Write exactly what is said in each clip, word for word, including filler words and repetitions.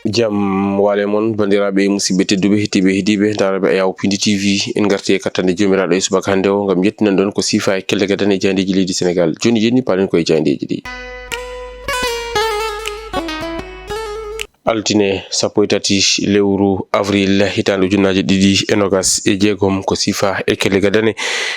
Jam waale mon, banndiraaɓe e musidɓe tedduɓe, heɗtiiɓe, heɗiiɓe, ndaarooɓe Ayaawo Pindi T V. En ngarti e kattande Joomiraaɗo e subaka hannde o, ngam yettinan ɗon ko siifa e kelle gadane e jaayndeeji leydi Senegaal. Jooni, jooni, paalen ko e jaayndeeji ɗi. Altine sappo e tati lewru avril, hitaande ujunnaaje ɗiɗi e noogas e jeegom, ko siifa e kelle gadane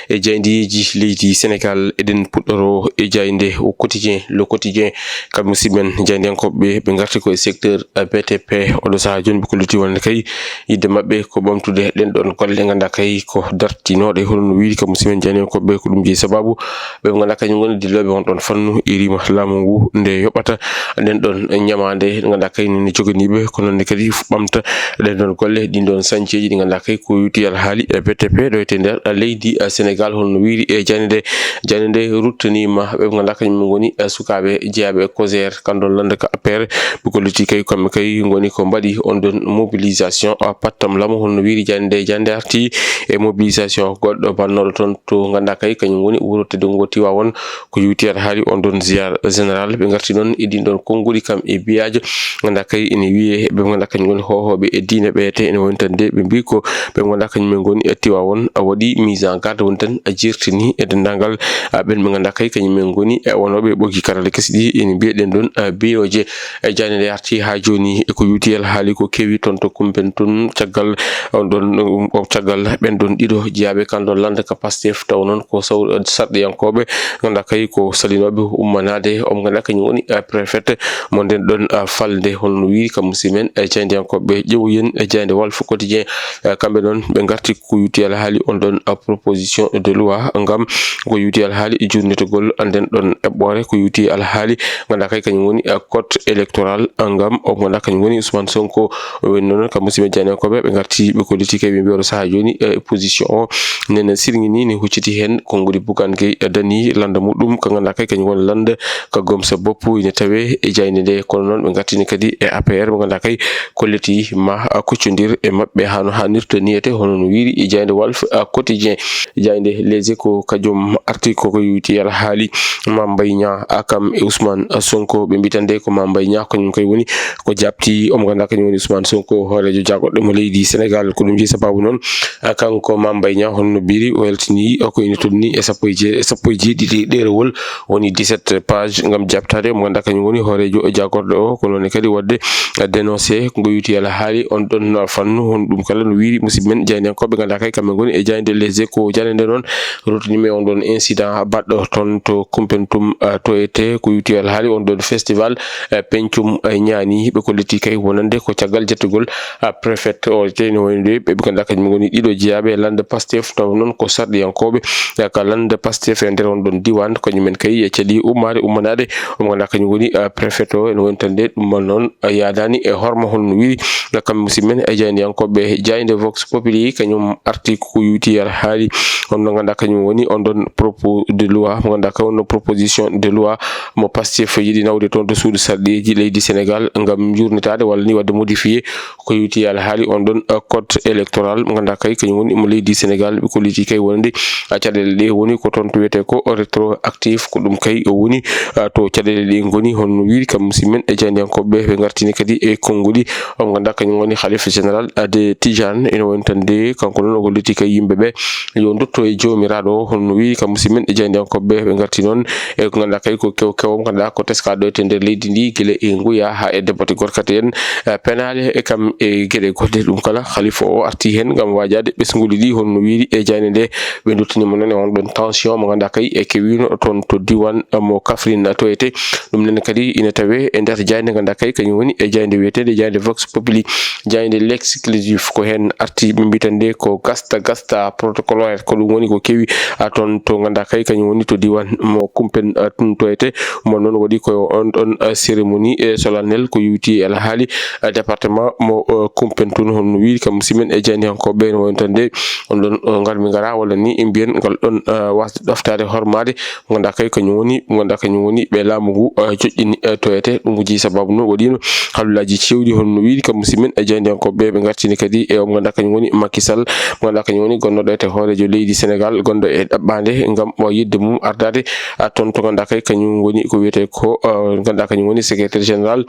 e jaayndeeji leydi Senegaal. Eɗen puɗɗoroo e jaaynde O Quotidien, Le Quotidien, kamɓe musidɓe men jaayndiyankooɓe, ɓe ngarti ko e secteur B T P. Oɗo sahaa jooni, ɓe kolliti wonde kay yiɗde maɓɓe ko ɓamtude ɗen ɗon golle, nganndaa kay ko dartinooɗe, hono no wiiri ka musidɓe men jaayndiyankooɓe. Ko ɗum jeyi sabaabu ɓe nganndaa kañum ngoni dillooɓe on ɗon fannu, irima laamu ngu nde yoɓata ɗen ɗon ñamaande, nganndaa kay ne joganiiɓe, ko noon ne kadi ɓamta ɗen ɗon golle, ɗin ɗon sañceeji ɗi nganndaa kay ko yuti alhaali e B T P ɗo e nder leydi Senegaal, hono no wiiri e jaaynde nde. Jaaynde nde ruttaniima ɓe nganndaa kañum ngoni sukaaɓe jeyaaɓe e COJER, kanndon lannda ka A P R. Ɓe kolliti kay kamɓe kay ngoni ko mbaɗi on ɗon mobilisation, a, pattam lamo, hono no wiiri jaaynde nde. Jaaynde nde arti e mobilisation goɗɗo bannooɗo toon to nganndaa kay kañum woni wuro teddungo Tiwaawoon, ko yuti alhaali on ɗon ziyaar général. Ɓe ngarti noon e ɗin ɗon konnguɗi kam e biyaajo, nganndaa kay ene wiyee ɓe nganndaa kañum ngoni hoohooɓe e diine ɓeete ene woni tan de, ɓe mbii ko ɓe nganndaa kañum en ngoni e Tiwaawoon, a, waɗi mise en garde, woni tan a, jeertini e denndaangal, a, ɓen ɓe nganndaa kay kañum en ngoni e wonooɓe ɓoggi karalla kesi ɗi, ene mbiyee ɗen ɗon, a, biyooje. E jaaynde nde arti haa jooni e ko yuti alhaali ko kewi toon to Kumpentum, caggal on ɗon, um, o caggal ɓen ɗon ɗiɗo jeyaaɓe kanndon lannda ka Pastef, taw noon ko saw-, sarɗiyankooɓe, nganndaa kay ko salinooɓe ummanaade, on nganndaa kañum woni, eh, préfet mo nden ɗon, eh, falnde, hono no wiiri kam musidɓe men, eh, jaayndiyankooɓe. Ƴeewoyen, eh, jaaynde Walf Quotidien, eh, kamɓe noon ɓe ngarti ko yuti alhaali on ɗon, eh, proposition de loi ngam ko yuti alhaali jurnitagol nden ɗon eɓɓoore, ko yuti alhaali nganndaa kay kañum woni, eh, code électoral, eh, ngam o nganndaa kañum woni Ousmane Sonko. Woni noon kam musidɓe jaayndiyankooɓe, ɓe ngarti ɓe kolliti kay ɓe mbiya oɗo sahaa jooni, eh, opposition o nene sirŋi ni ne hucciti heen konnguɗi Bougane Gueye Dany lannda muɗum ka nganndaa kay kañum woni lannda ka gomsa boppu ine tawee e jaaynde nde. Kono noon ɓe ngartini kadi e A P R mo nganndaa kay kolliti ma, a, kuccondir e maɓɓe hano haanirta niyete, hono no wiiri e jaaynde Walf, a, Quotidien. Jaaynde Les Échos kañum arti ko ko yuti alhaali Mame Mbaye Niang, a, kam e Ousmane Sonko. Ɓe mbii tan de ko Mame Mbaye Niang kañum kay woni ko jaabti, omo nganndaa kañum woni Ousmane Sonko, hooreejo jaagorɗo mo leydi Senegaal. Ko ɗum jeyi sabaabu noon, a, kanko Mame Mbaye Niang, hono no mbiri, o yaltini, a, ko ine tolni e sappo e je-, sappo e jeeɗiɗi ɗeerewol, woni dix-sept page, ngam jaabtaade mo nganndaa kañum woni hooreejo jaagorɗo o. Ko noon kadi waɗde, a, dénoncé ko yuti alhaali on ɗon fannu, hono ɗum kala no wiiri musidɓe men jaayndiyankooɓe, nganndaa kay kamɓe ngoni e jaaynde Les Échos. Jaaynde nde noon ruttini mi on ɗon incident baɗɗo toon to Kumpentum, a, to ete ko yuti alhaali on ɗon festival, a, peñcum, a, ñaani. Ɓe kolliti kay wonande ko caggal jettugol, a, préfet o te no woni de ɓe nganndaa kañum ngoni ɗiɗo jeyaaɓe e lannda Pastef, taw noon ko sarɗiyankooɓe, a, ka lannda Pastef e nder on ɗon diiwaan, kañum en kay e caɗi ummaade ummanaade, omo nganndaa kañum woni, a, préfet o ene woni tan de ɗum noon, a, yaadaani e horma hono no wiiri. Kamɓe musidɓe men e jaayndiyankooɓe jaaynde Vox Populi, kañum arti ko yuti alhaali on mo nganndaa kañum woni on ɗon propos de loi, mo nganndaa kay wonno proposition de loi mo Pastef yiɗi nawde toon to suudu sarɗiiji leydi Senegaal ngam jurnitaade walla ni waɗde modifié ko yuti alhaali on ɗon, eh, code électoral mo nganndaa kay kañum woni mo leydi Senegaal. Ɓe kolliti kay wonande, eh, caɗeele ɗe woni ko toon to wiyetee ko rétroactif, ko ɗum kay o woni, eh, to caɗeele ɗe ngoni, hono no wiiri kam musidɓe men e jaayndiyankooɓe ɓe. Ɓe ngartini kadi e konnguɗi o mo nganndaa kañum woni Khalife Général, eh, de Tijane, ene woni tan de kanko noon o holliti kay yimɓe ɓe yo ndutto e Joomiraaɗo o, hono no wiiri kam musidɓe men e jaayndiyankooɓe ɓe. Ɓe ngarti noon e ko nganndaa kay ko kew kewo mo nganndaa ko teskaaɗo e nder leydi ndi, gila e nguya haa e debbote gorkate en, eh, penaale e kam e geɗe goɗɗe. Ɗum kala, Khalifa o arti heen ngam waajaade ɓesnguuli ɗi, hono no wiiri e jaaynde nde. Ɓe nduttaniima noon e on ɗon tension mo nganndaa kay e kewiino toon to diiwaan, eh, mo Kaffrine to ete. Ɗum noon kadi ina tawee e nder jaaynde nganndaa kay kañum woni e jaaynde wiyeteende jaaynde Vox Populi, jaaynde L'Exclusif. Ko heen arti ɓe mbii tan nde ko gasta gasta protocolaire, ko ɗum woni ko kewi, a, toon to nganndaa kay kañum woni to diiwaan mo Kumpen, a, tun to ete. Mo noon waɗi ko on ɗon, a, cérémonie, e, solennelle ko yuti e alhaali, a, département mo, a, Kumpen tun, hono no wiiri kam musidɓe men e jaayndiyankooɓe no woni tan de on ɗon, a, ngar mi ngara walla ni e mbiyen ngal ɗon, a, wasde ɗoftaade hormaade nganndaa kay kañum woni, nganndaa kañum woni ɓe laamu ngu, a, joƴƴini, a, to ete. Ɗum ko jeyi sabaabu no waɗiino Halullaji cewɗi hono no wiiri kam musidɓe men e jaayndiyankooɓe ɓe, ɓe ngartini kadi e o mo ngannduɗaa kañum woni Macky Sall, mo ngannduɗaa kañum woni gonnooɗo e horeejo leydi Sénégal, gonɗo e ɗaɓɓaande ngam o yiɗde mum ardaade, a, toon to ngannduɗaa kay kañum woni ko wiyetee ko, a, ngannduɗaa kañum woni secrétaire général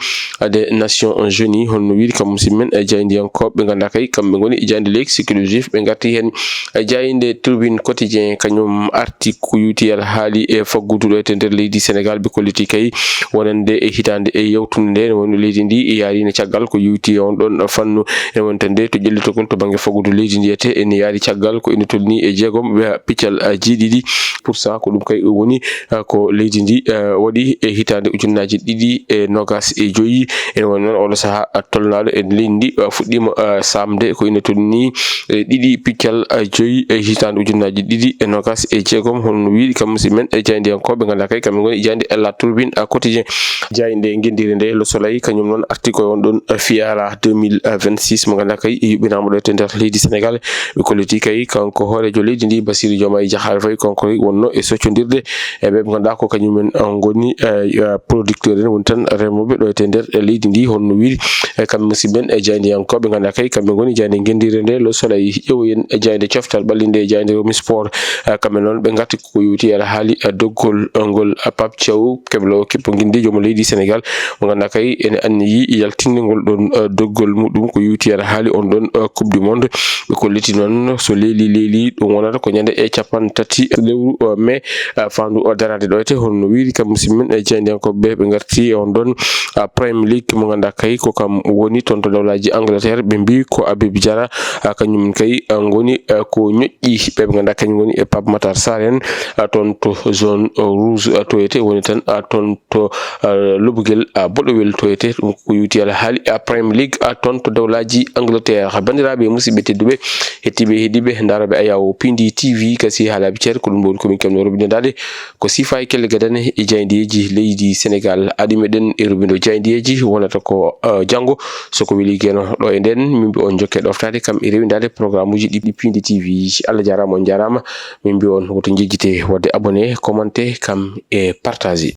des Nations Unies. Hono no wiiri kam musidɓe men e jaayndiyankooɓe ɓe ngannduɗaa kay kamɓe ngoni jaaynde leeg sécurité juif, ɓe ngarti heen e jaaynde Tribune Quotidien, kañum arti ko yowti alhaali e faggudu ɗo e nder leydi Sénégal, ɓe kolliti kay wonande e hitaande e yawtunde nde, woni leydi ndi e yaarino caggal ko yowti e on ɗon fannu. E wonta nde to ƴellitogol to bannge faggudu leydi ndi ete ene yaari caggal ko ene tolni e jeegom ɓe piccal, a, jeeɗiɗi pour cent. Ko ɗum kay woni, a, ko leydi ndi, a, waɗi e hitaande ujunnaaji ɗiɗi e noogas e joyi. Ene woni noon oɗo sahaa, a, tolnaaɗo e leydi ndi, a, fuɗɗiima, a, saamde ko ene tolni e ɗiɗi piccal, a, joyi e hitaande ujunnaaji ɗiɗi e noogas e jeegom. Hono no wiiri kam musidɓe men e jaayndiyankooɓe ngannduɗaa kay kamɓe ngoni jaaynde La Tribune, a, Quotidien. Jaaynde ngenndiire nde Le Soleil kañum noon arti koye on ɗon, a, fiyaara deux mille vingt-six mo ngannduɗaa kay yuɓɓinaama ɗo e nder leydi Sénégal. Ɓe kolliti kay kanko hooreejo leydi ndi Bassirou Diomaye Diakhar Faye kanko wonno e soccondirde e ɓe ɓe ngannduɗaa ko kañumen, a, ngoni, a, a, producteur en woni tan remooɓe ɗo e nder leydi ndi. Hono no wiiri e kamɓe musidɓe men e jaayndiyankooɓe ngannduɗaa kay kamɓe ngoni jaaynde ngenndiire nde Le Soleil. Ƴeewoyen e jaaynde coftal ɓalli nde e jaaynde Rewmi Sport, a, kamɓe noon ɓe ngarti ko yowti alhaali, a, doggol, a, ngol, a, Pape Thiaw keblo kippo nginndi joom leydi Sénégal mo ngannduɗaa kay ene anniyi yaltinde ngol ɗon, a, doggol muɗum ko yowti alhaali on ɗon, a, Coupe du Monde. Ɓe kolliti noon so leeli leeli ɗum wonata ko ñande e capanɗe tati lewru, a, mai, a, faandu, a, daraade ɗo ete. Hono no wiiri kam musidɓe men e jaayndiyankooɓe ɓe, ɓe ngarti e on ɗon, a, Premier League mo ngannduɗaa kay ko kam woni toon to dawlaaji Angleterre. Ɓe mbii ko Habib Diarra, a, kañum kay, a, ngoni, a, ko ñoƴƴi ɓe ɓe ngannduɗaa kañum woni e Pape Matar Sarr en, a, toon to zone, a, rouge, a, toyete woni tan, a, toon to, a, lobugel, a, boɗowel toyete. Ɗum ko yowti alhaali, a, Premier League, a, toon to dawlaaji Angleterre. Banndiraaɓe e musidɓe tedduɓe, hettiiɓe e heɗiiɓe, ndarooɓe Ayaw Pindi T V, kasi haalaaɓe ceer, ko ɗum woni ko min keɓno roɓindaade ko sifa e kelle gadane e jaayndeeji leydi Sénégal. Aɗi meɗen e roɓindo jaayndeeji wonata ko, a, janngo, so ko weli geno ɗo e nden, min mbi on jokke ɗoftaade kam e rewindaade programme uji ɗi Pindi T V. Allah jaaraama, on jaaraama. Min mbi on woto njejjite waɗde abonné, commenté kam e partagé.